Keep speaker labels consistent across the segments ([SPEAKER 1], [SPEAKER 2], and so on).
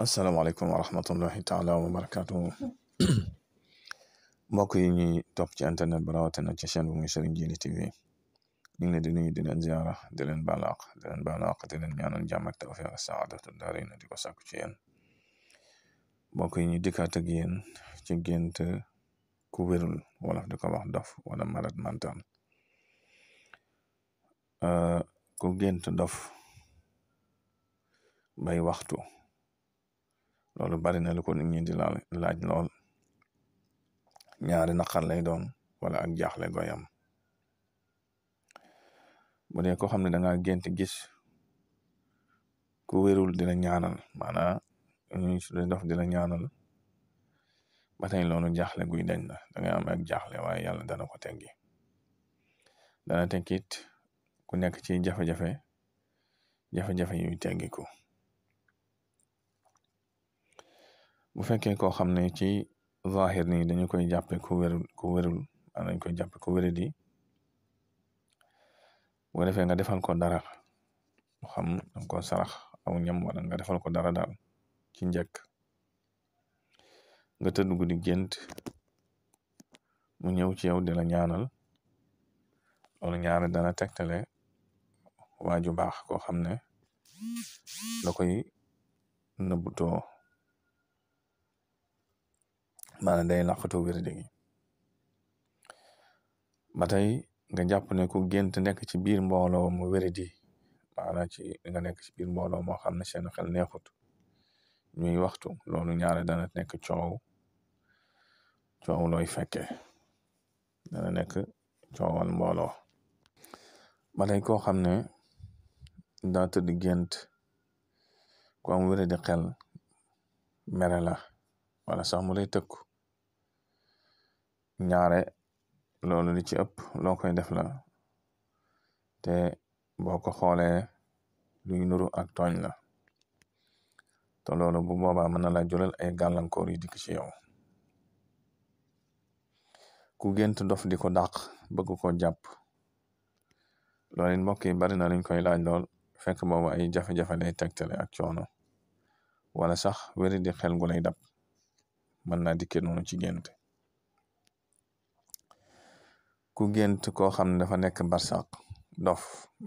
[SPEAKER 1] asalaamaaleykum wa rahmatullahi taala wa barakaatu mbokk yi ñuy topp ci internet ba rawatina ci chaîne bu muy Serigne Djily TV ñu ngi leen di nuyu di leen ziara di leen baalaq di leen ñaanal jàmm ak tawfiq ak saadatu daarayni di ko sàkku ci yéen mbokk yi ñu dikkaat ak yéen ci gént ku wérul wala di ko wax dof wala malade mental ku gént dof bay waxtu loolu bari na lu ko nit ñi di laaj lool ñaari naqar lay doon wala ak jaaxle goyam bu dee ko xam ne da nga gént gis ku wérul di la ñaanal maanaam ñu su dof di la ñaanal ba tey loolu jaaxle guy dañ la da nga am ak jaaxle waaye yàlla dana ko teggi dana tekkit ku nekk ci jafe-jafe yuy teggiku bu fekkee koo xam ne ci zahir nii dañu koy jàppe ku wérul dañ koy jàppe ku wéradi bu defee nga defal ko dara mu xam danga ko sarax aw ñam wala nga defal ko dara daal ci njëkk nga tëdd guddi gént mu ñëw ci yow di la ñaanal loolu ñaare dana tegtale waaju baax koo xam ne da koy nëbbutoo maanaam day laqatu wéradi gi ba tey nga jàpp ne ku gént nekk ci biir mbooloo mu wéradi maanaam nga nekk ci biir mbooloo moo xam ne seen xel neexut ñuy waxtu loolu ñaare dana nekk coow looy fekke dana nekk coowal mbooloo ba tey koo xam ne daa tëdd gént ku am wéradi xel mere la wala sax mu lay tëkku ñaare loolu li ci ëpp loo koy def la te boo ko xoolee luy nuru ak tooñ la te loolu bu boobaa mën na la jural ay gàllankoor yi dikk ci yow ku gént dof di ko dàq bëgg ko jàpp loolu it mbokk yi bari na luñ koy laaj lool fekk boobu ay jafe-jafe lay tegtale ak coono wala sax wéri di xel gu lay dab mën naa dikkee noonu ci gént ku gént koo xam ne dafa nekk barsaq dof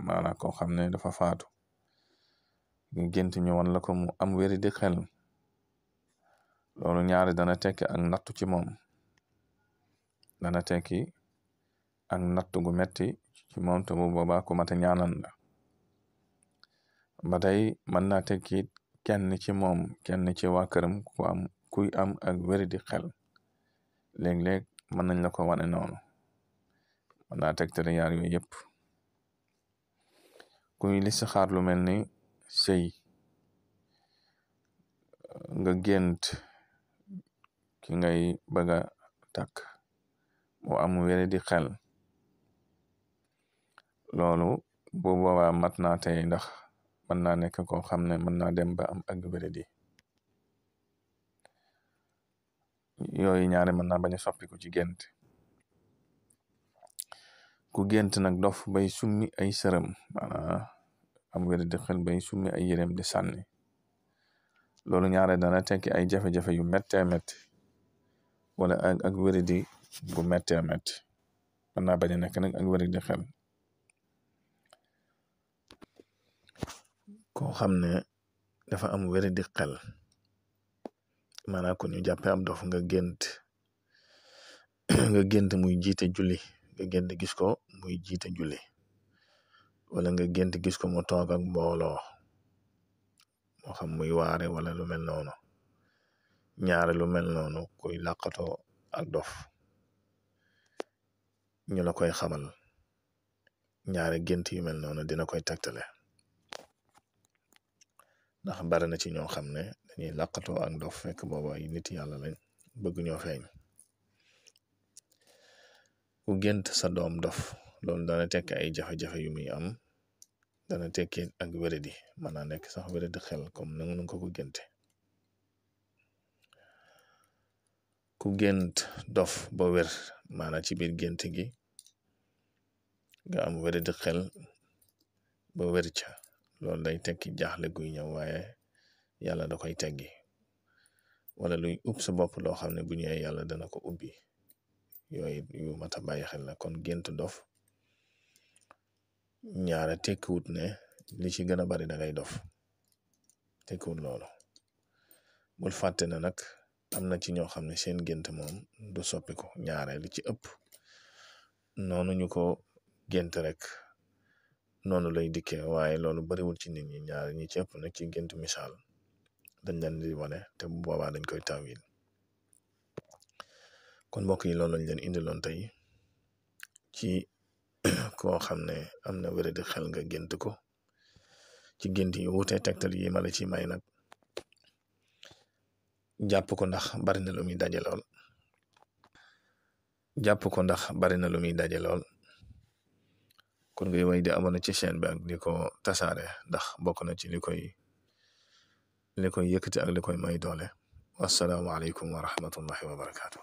[SPEAKER 1] maanaam koo xam ne dafa faatu nga gént ñu wan la ko mu am wéri di xel loolu ñaari dana tekki ak nattu ci moom dana tekki ak nattu gu metti ci moom te bu boobaa ku mata ñaanal la ba tey mën naa tekki kenn ci moom kenn ci waa këram kuy am ak wéri di xel léeg-léeg mën nañ la ko wane noonu mën naa tegtale yaar yooyu yëpp kuy listixaar lu mel ni sëy nga gént ki ngay bëgga takk mu am wéri di xel loolu bu boobaa mat naa tey ndax mën naa nekk koo xam ne mën naa dem ba am ak wéri di yooyu ñaare mën naa bañ a soppiku ci gént ku gént nag dof bay summi ay sërëm maanaam am wéri di xel bay summi ay yéreem di sànni loolu ñaare dana tekki ay jafe-jafe yu méttee métti wala ak wéri di gu méttee métti mën naa bañ a nekk nag ak wéri di xel koo xam ne dafa am wéri di xel maanaam ku ñu jàppe am dof nga gént muy jiite julli nga gént gis ko muy jiite julli wala nga gént gis ko mu toog ak mbooloo moo xam muy waare wala lu mel noonu ñaare lu mel noonu kuy làqatoo ak dof ñu la koy xamal ñaare gént yu mel noonu dina koy tegtale ndax bari na ci ñoo xam ne dañuy làqatoo ak dof fekk booba ay nit yàlla lañ bëgg ñoo feeñ ku gént sa doom dof loolu dana tekk ay jafe-jafe yu muy am dana tekki ak wéradi mën naa nekk sax wéradi xel comme nangu ko génte ku gént dof ba wér maanaam ci biir gént gi nga am wéradi xel ba wér ca loolu day tekki jaaxle guy ñëw waaye yàlla da koy teggi wala luy ub sa bopp loo xam ne bu ñëwee yàlla dana ko ubbi yooyu yu mat a bàyyi xel la kon gént dof ñaara tekkiwut ne li ci gën a bari da ngay dof tekkiwut loolu. bul fàtte na nag am na ci ñoo xam ne seen gént moom du soppiku ñaare li ci ëpp noonu ñu ko gént rek noonu lay dikkee waaye loolu bariwul ci nit ñi ñaare ñi ci ëpp nag ci gént misaal dañ leen di wane te bu boobaa dañ koy tawil. kon mbokk yi loolu lañ leen indiloon tey ci koo xam ne am na wéradi xel nga gént ko ci gént yi wuute tegtal yi ma la ci may nag jàpp ko ndax bari na lu muy daje lool kon ngay way di abonné ci chaîne bi ak di ko tasaare ndax bokk na ci li koy yëkkati ak li koy may doole. wassalaamu aleykum wa rahmatullahi wa barakaatu.